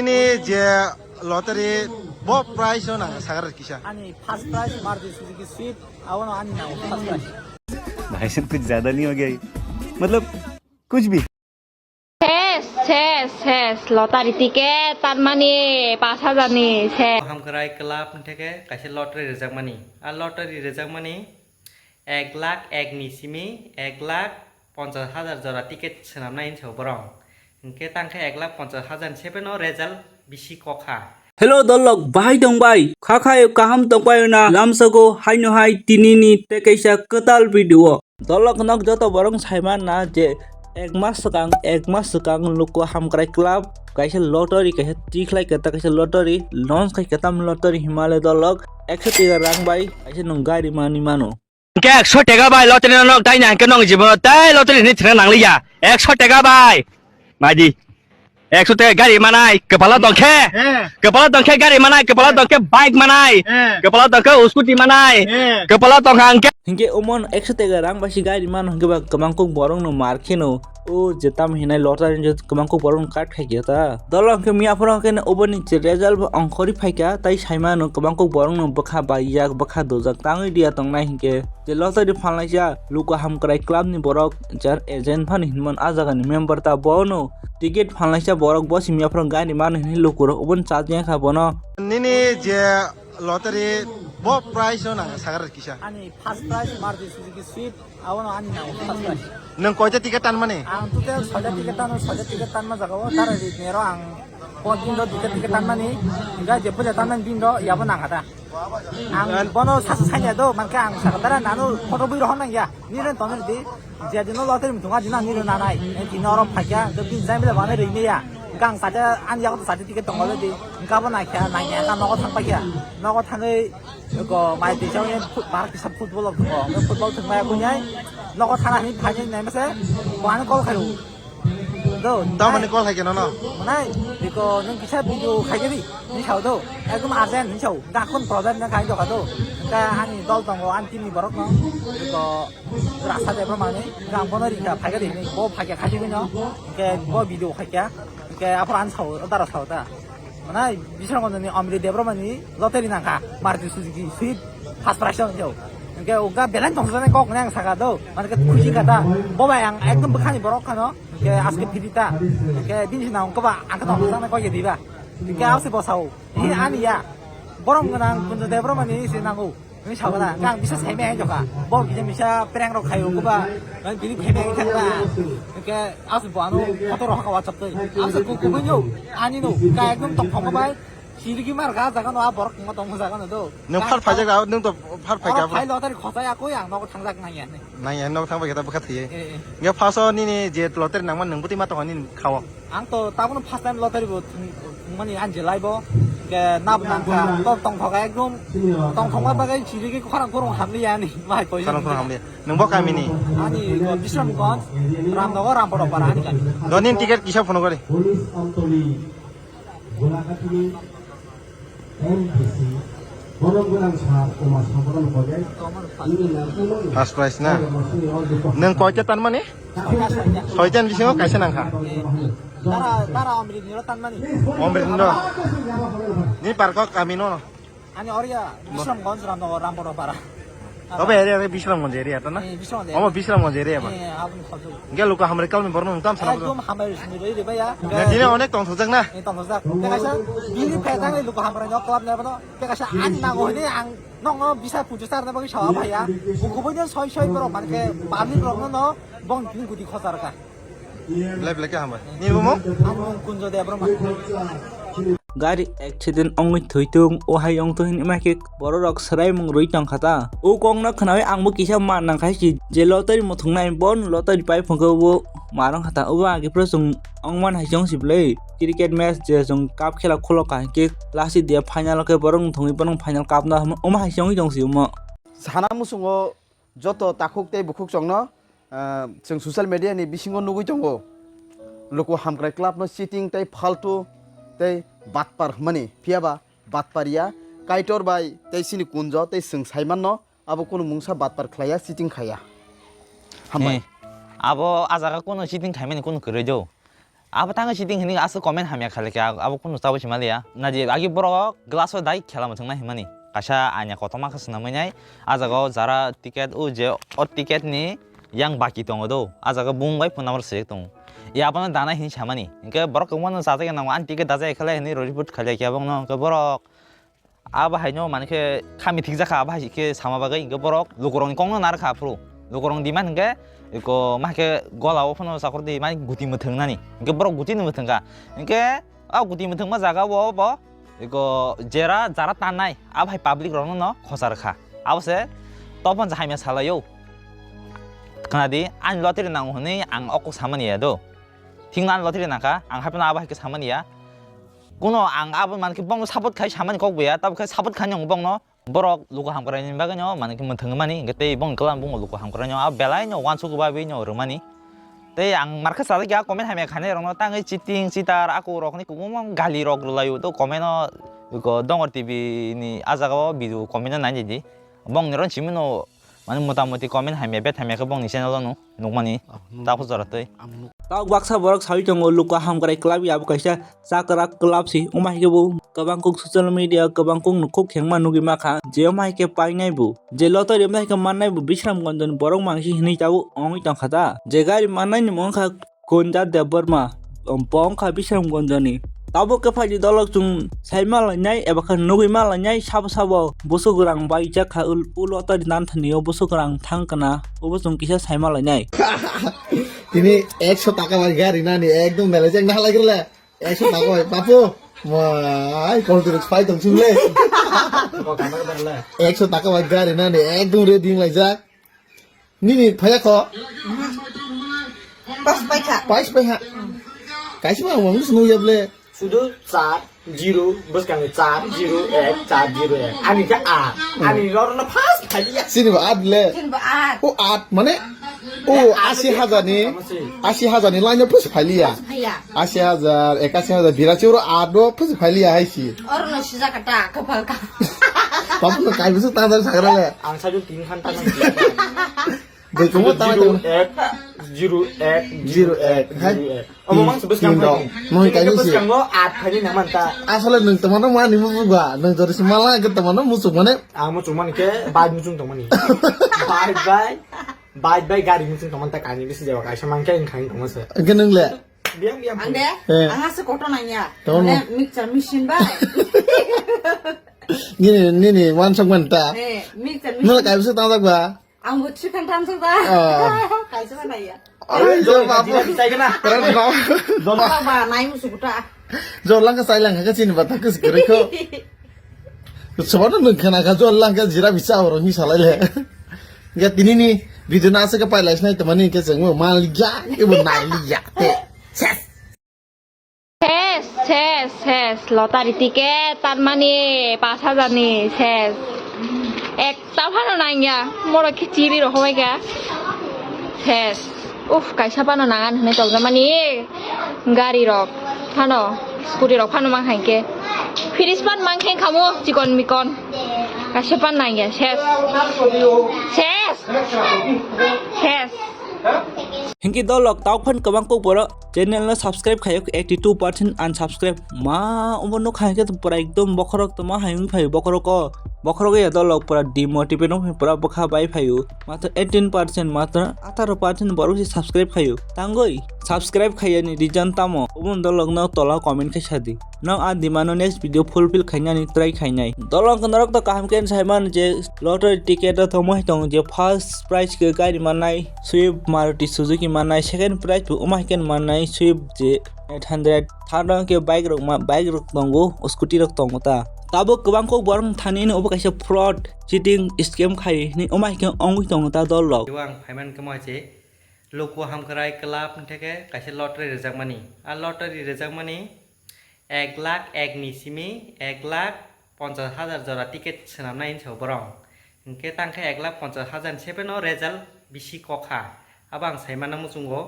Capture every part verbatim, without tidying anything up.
Ini je lottery bo prize o nang sagar kisa. Ani first prize Maruti Suzuki Swift, abono ani nang first prize. भाई साहब, कुछ ज्यादा नहीं हो गया ये? मतलब, कुछ भी। Ses, ses, ses, lottery ticket tanmani pas hajar ni ses. Hamkrai club ni theke kaisa lottery rijakmani. A lottery rijakmani ek lakh ek ni simi ek lakh ponchas hajar jora ticket swnamnai hinwi sao borok. Hinkhe tangkhe ek lakh ponchas hajar ni sepeno result bisi kokha. Hello dolok, bahai tongbai? Kha khai kaham tongbai na? Lamsako haino hai tinini tei kaisa kwtal video. Dolok nok joto borok saiman na je ek mas swkang, ek mas swkang Luku Hamkrai Club kaisa lottery kaisa tikhlai keta kaisa lottery launch khai keta lottery himale dolok ekso tega rang bai kaisa nung gari mani mano. Hingke ekso tega bai lottery no nok taina hingke nong jibono tai lottery ni thina nangliya. Ekso tega bai. Maidi. Ekso tega gari manai, kepala tongkhe. Eh. Kepala tongkhe gari manai, kepala tongkhe bike manai. Eh. Kepala tongkhe scooty manai. Eh. Kepala tongkha hingke. Hingke umon ekso tega rang basi gari mano hingke ba kwbang kok borok no mar kheno. O je tam hinai lottery je kwbang kok borok no kat khai khe ta. Dolo hingke miya phoro hingke oboni je result bo ongkhori phaikha tai saimano kwbang kok borok no bwkha bai yak bwkha dojak tangwi dia tongnai hingke. Je lottery phalnaisa Luku Hamkrai Club ni borok jar agent phano hinmon a jaga ni member ta bono ticket phalnaisa borok bo simi aphuru gari mano hinwi lukurok oboni charge wngkha bono. Nini je lottery bo prize o nang sagar kisa. Ani first prize Maruti Suzuki Swift, abono ani nang first prize. Nwng koita ticket tanmani? Ang total soita ticket tano, soita ticket tanma jaga o tara ri nero ang po din do duita ticket tanmani, hingke je puja tanmani din do yabo nang kha ta. Ang bono sasa sanya do, mankhe ang sakatara nanu photo bui rohor nang ya. Nini tono di, je dino lottery mutunga dino nini nanai. Eh, dino oro phaikya, do bin jai bela bana ri meya. Gang sate an yago sate ticket tongol di. Gabo na kya, na kya, ka nogo thang pakya. Nogo thangwi ko mai di jao bar kisa football tongo. Football thang mai kunyai. Nogo thana ni phai nai mese. Ko an call khayo. Do, tamani nai. Call khai keno no? Manai, biko nwng kisa video khai kedi, ni sao do. Ekdom urgent ni sao. Ga khun problem na khai do ka do. Ka ani dol tongo, ani team ni borok no. Biko rasta de bro mani, ga bono ri ka phai kedi ni. Bo phai ka khai kedi no. Ke bo video khai ka. Ke apor an sao, dara sao ta. Manai, Bisramganj ni Amri Debbarma ni lottery nangkha, Maruti Suzuki Swift first prize ang jao. Hingke uga belai tongsa jani kok nang saka do, mane ke khusi kata, bo bai ang ekdom bwkhani borok khano, hingke aske phidi ta, hingke bini sinang kok ba ang khe tongsa jani kok ye diba, hingke ase bosao, hi ani ya, borom gwnang Kunjo Debbarma ni se nango. Nini sakha na, ang bisa saimai hai jokha. Bo bisa misa prank rok khayo kuba, nang bini phaimai hai thangla. Hingke asuk bo ano photo rok haka WhatsApp twi. Asuk ku kubui no, ani no, ka ekdom tong thong bai. Sirigi mar ga jaga no, a borok tongma tong jaga no do. Nwng phar phaijak, nwng to phar phaikha. Phai lottery khochai akoi ang nogo thangjak nang ya. Nang ya, nogo thangbai khe ta bwkha thwiye. Eh, eh. Hingke first o nini je lottery nangma nwng bwtwi ma tongo nini khao. Ang to tabukno first time lottery bo thwng-, thwngmani ani je life o. Ke nab nangkha, to tongthok ekdom, tongthokma bagwi chirigwi khorang khorang hamliya ani, mai poisa. Khorang khorang hamliya. Nwng bo kami ni? Ani ko Bisramganj, Ramnagar, Rampadopara ani kami. Doni ticket kisa phunuk gari? First prize na? Nwng koita tanmani? Soitan bisingo kaisa nangkha. Tara, tara Amrit niro tanmani. Amrit niro. Ni parkok kami no. Ani oria Bisramganj Ramnagar Rampadopara. Obo area re Bisramganj area to na? Eh, Bisramganj area. Omo Bisramganj area ba? Eh, aboni khojok. Hingke Luku Hamkrai Club ni borok no tam sana. Ekdom hambai sini roi roi baya. Dini onek tong thojak na? Eh, tong thojak. Tei kaisa bini phetang ni Luku Hamkrai no club ni abono. Tei kaisa ani nango hini ang nokno bisa pujo charna bagwi sawa phaiya. Bukubuino soi soi borok mankhe public rokno no bong tini guti khochar kha. Belai belai khe hambai. Nini bumung? Ani bumung Kunjo Debbarma. Gari accident wngwi thwi tongo, o hai wng thwi hwnwi khe borok rok swraimung rwi tong kha ta. O kokno khnaui ang bo kisa man nang kha si je lottery muthung nai, bo lottery pai phung khe bo ma rwng kha ta. Obo age phuru chwng wng man hai se wng si bwlwi cricket match je chwng cup khela khulok kha hinkhe last day final o khe borok wng thwngwi bono final cup no omo hai se wngwi tong si omo. Sana muchungo joto takhuk tei bukhuk chwngno, ah, chwng social media ni bisingo nugwi tongo. Luku Hamkrai Club no cheating tei phaltu tei batpar hwnmani, phiyaba batpar ya, Kaitor bai tei chini Kunjo tei chwng saimanno abo kunu mungsa batpar khlaiya, cheating khaiya. Hambai. Eh, abo a jaga kunu cheating khaimani kunu kwrwi do. Abo tangwi cheating hinwi aswk comment hamya khalikha, abo kunu chabwi se maliya. Naji agi borok glass o dai khela mwthwng nai hinmani. Kaisa aina kotorma khe swnamwi nai. A jaga o jara ticket o je o ticket ni yang baki tongo do. A jaga bung bai phone number swijak tongo. Ya abono danai hinwi samani. Hinkhe borok kwbangma no chajakya nango, ani ticket dajak khe lai hinwi report khailai khe abongno. Hinkhe borok abo haino mani khe khami thikjakha, abo hai khe sama bagwi hinkhe borok lukurokni kokno narwkha aphuru. Lukurokni demand hinkhe eko ma khe gola o phano chakur di mani guti mwthwng nani. Hinkhe borok guti ni mwthwng kha. Hinkhe o guti mwthwngma jaga o bo eko jera jara tannai abo hai public rokno no khosa rwkha. Abo se topon hamya salaio. Khna di, ani lottery nango hwnwi ang o kok samani ya do. Thikno ani lottery nangkha, ang haphano abo hai khe samani ya. Kuno ang abo mankhe bongno support khai samani kok buya, tabukhe support khainai ang bongno. Borok luku hamkraini bagwino mankhe mwthwng mani, hinkhe tei bongni kwlam bongno luku hamkraino, abo belaino uansuk bagwino rwmani. Tei ang markhe sajak ya comment hamya khainairokno tangwi cheating, cheater, akurokni kwbangma galirok rwlaio, to comment-o, iko Dongor T V ni a jagao video comment-o nainai di. Bongni ron simino mani motamoti comment hamya, bet hamya khe bongni channel-o no nukmani. Ah, nuk-, takhuk jora twi. Ang nuk-, tabuk baksa borok saui tongo, luku hamkrai club ya, abo kaisa chakra club si, wngma hai khe bo kwbang kok social media kwbang kok no kok khengma nugwi makha, je wngma hai khe painai bo, je lottery wngma hai khe mannai bo, Bishramganj ni borok mangsi hinwi tabuk wngwi tongkha ta, je gari mannai ni wngkha Gonja Debbarma, bo wngkha Bishramganj ni. Tabuk khe phaidi dolok chwng sai ma lainai eba khe nugwi ma lainai sabo sabo. Busukrang baijak kha ul-, ulo tari nan thani o busukrang thang kana, obo chwng kisa sai ma lainai. Tini ekso taka bai gari nani ekdom belai jeng na halai gele. Ekso taka bai bapu. Mai kol direk phai tong chule. Ekso taka bai gari nani ekdom ready wng laijak. Nini phaya kho? Pas paikha. Pais paiha. Kaisa ma wang sunu ya ble. Sudu char zero bwskango char zero ek char zero ek. Ani khe a. Ani rorno first phaliya. Sini ba at le. Sini ba at. O at mane o asi hajar ni, asi hajar ni line first phaliya. Phaya. Asi hajar, ekasi hajar, birachi oro at do first phaliya haisi. Oro no sijak ta kapal ka. Bapu no kai bisu tang tang sagra le. Ang sajung tin khan tang. Doi kumo tama tama. Ek, zero ek, zero ek, hai. Zero ek. Omo mang sebes kam dong. Moi kaini si. Bwskango at phani naman ta. Asole nwng tama no mani musuga, nwng jori si mala ke tama no musuk mane. Ang musuk mani ke bai musuk tong mani. Bai bai, bai bai gari musuk tong mani ta kaini bisi jawa kaisa mang ke ang khain tong masa. Ke nwng le. Biang biang. Ang de, eh. Ang asa koto nanya. Tama no. Mixer machine bai. Nini, nini, wansok man ta. Eh, mixer machine. Nula kai bisu tang tak ba. Ang bo thri khan tham sa ta. Ah. Kaisa ba nai ya. Ai, jor babu. Jira bisai kana. Keren no. Jor ba nai musu kuta. Jor lang ka sai lang ka chini ba ta kus kere ko. Sobo no nung khana ka jor lang ka jira bisa oro ni salai le. Ya tini ni video na sa ka pai lai snai to mani ke jeng mo mal ya, ibo nai ya. Te. Ses. Ses, ses, ses, lottery ticket, tar mani pas hajar ni ses. Ekta phano nangya, moro khichiri rok hobai kha. Ses. Uf, kaisa phano nangan hwnwi tongjakmani gari rok phano, scooty rok phano mang hai khe. Fridge pan mang khe khamu chikon mikon. Kaisa pan nangya, ses. Ses. Ses. Hinkhe dolok tau phan kwbang kok borok channel no subscribe khaiyok eighty two percent unsubscribe ma omo nuk hai khe pura ekdom bokhorok tongma hai wng phaio bokhorok o bokhorok ya dolok pura demotivate wng phaio pura bwkha bai phaio matwr eighteen percent matwr atharo percent borok se subscribe khaio tangwi subscribe khaiyani reason tamo omo dolok no tola comment khai sadi. Nok a demand no next video fulfill khainani try khainai. Dolong khe norok to kaham khe sai mano je lottery ticket o thwngmui tongo je first prize khe gari mannai Swift Maruti Suzuki mannai, second prize bo wngma hai khe mannai Swift je eight hundred, third o khe bike rok ma-, bike rok tongo, scooty rok tongo ta. Tabuk kwbang kok borok thani hino obo kaisa fraud, cheating, scam khai hini wngma hai khe wngwi tongo ta dolrok. Ang phaiman khe mo hai se Luku Hamkrai Club ni theke kaisa lottery rijakmani. A lottery rijakmani ek lakh ek ni simi ek lakh ponchas hajar jora ticket swnamnai hinwi sao borok. Hinkhe tangkhe ek lakh ponchas hajar ni sepeno result bisi kok kha. Abo ang saimano muchungo.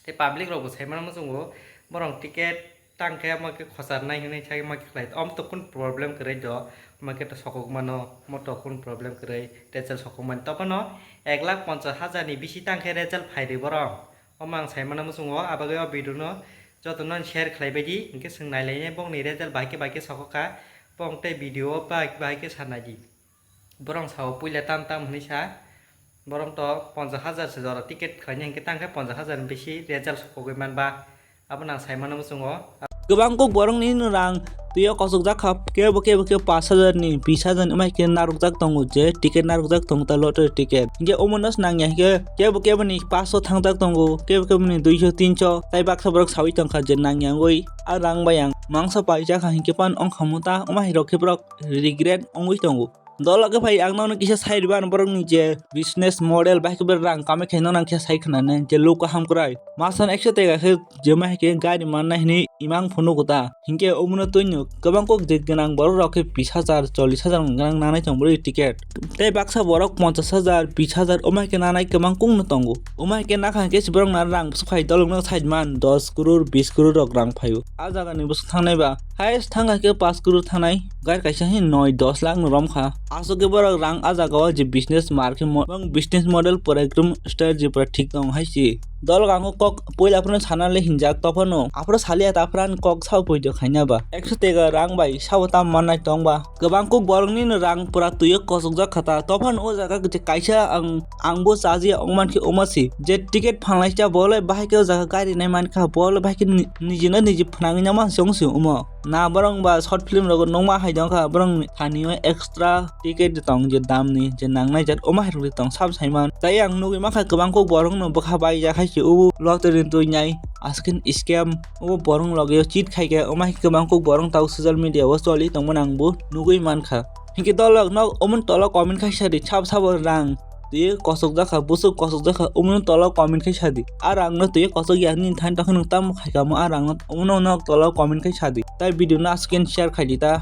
Tei public rokbo saimano muchungo. Borok ticket tangkhe omo khe khocharnai hinwi sai omo khe khlai. Omo to kunu problem kwrwi do. Omo khe to sokok mano. Omo to kunu problem kwrwi. Result sokok mani. Tophano ek lakh ponchas hajar ni bisi tangkhe result phairwi borok. Omo ang saimano muchungo. Abagwi o video no Jotono share khlai bai di, hwnkhe chwng nai lai nai bokni result bahai khe bahai khe sokha kha, bong tei video o bahai bahai khe sa nai di. Borok sao puila tam tam hwnwi sa, borok to ponchas hajar se jora ticket khlainai hwnkhe tang khe ponchas hajar ni bisi result sokogwi man ba, abo nang sai mano muchungo. Kwbang kok borokni rang twiyo kosokjak kha, kebo kebo khe pash hajar ni, bish hajar ni, amai khe narwkjak tongo je ticket narwkjak tongo ta lottery ticket. Hwnkhe omono se nangya hwnkhe kebo kebo ni pash o thangjak tongo, kebo kebo ni duish tinsh tai baksa borok saui tongkha je nangya wngwi a rang bai ang mangsa paijak kha hwnkhe pan ongkha muta, amai rok khe borok regret wngwi tongo. Dol lage phai ang nono kisa sai rwba ang borokni je business model bai khe rang kamai khe nono ang kisa sai khna nai je luku hamkrai. Masan ekso tega khe jemai khe gari mannai hinwi imang phunuk ta. Hinkhe omono twino kwbang kok je gwnang borok rok khe bish hajar, chollish hajar gwnang nanai tong bwrwi ticket. Tei baksa borok ponchas hajar, bish hajar omai khe nanai kwbang kok no tongo. Omai khe nakha khe borok na rang bwswk phai dolok no side man dos crore, bish crore rok rang phaio. A jaga ni bwswk thangnai ba highest thangkha khe pash crore thangnai. Gari kaisa hin noi dos lakh no romkha. Aswk khe borok rang a jaga o je business market mo-, business model pura ekdom strategy pura thik tong hai se. Dol gango kok puila phano sana le hinjak tophano. Aphro salia ta phran kok sao poito khaina ba. Ekso tega rang bai sao tam mannai tong ba. Kwbang kok borok ni no rang pura twiyo kosokjak kha ta. Tophano o jaga je kaisa ang, ang bo chaji ongman khe omo si. Je ticket phanglai cha bo le bahai khe o jaga gari nai man kha bo le bahai khe ni-, niji no niji phnangwi nang man se ong si omo. Na borok ba short film rogo nukma hai tongkha, borok ni thani o extra ticket tong je dam ni je nangnai jat omo hai rok tong sab saiman. Tai ang nugwi mankha kwbang kok borok no bwkha bai ya khai se o lottery twi nai aswk khe scam o borok logio cheat khai khe omo hai kwbang kok borok tao social media o choli tongmani ang bo nugwi mankha. Hinkhe dolok no omo tola comment khai sa di sab sabo rang. Twi kosok jakha, bwswk kosok jakha, umuni tola comment khai sadi. Aro ang no twi kosok ya nini thani tokhe nwng tamo khaikha mo, aro ang no umuni nok tola comment khai sadi. Tai video no aswk khe share khai di ta.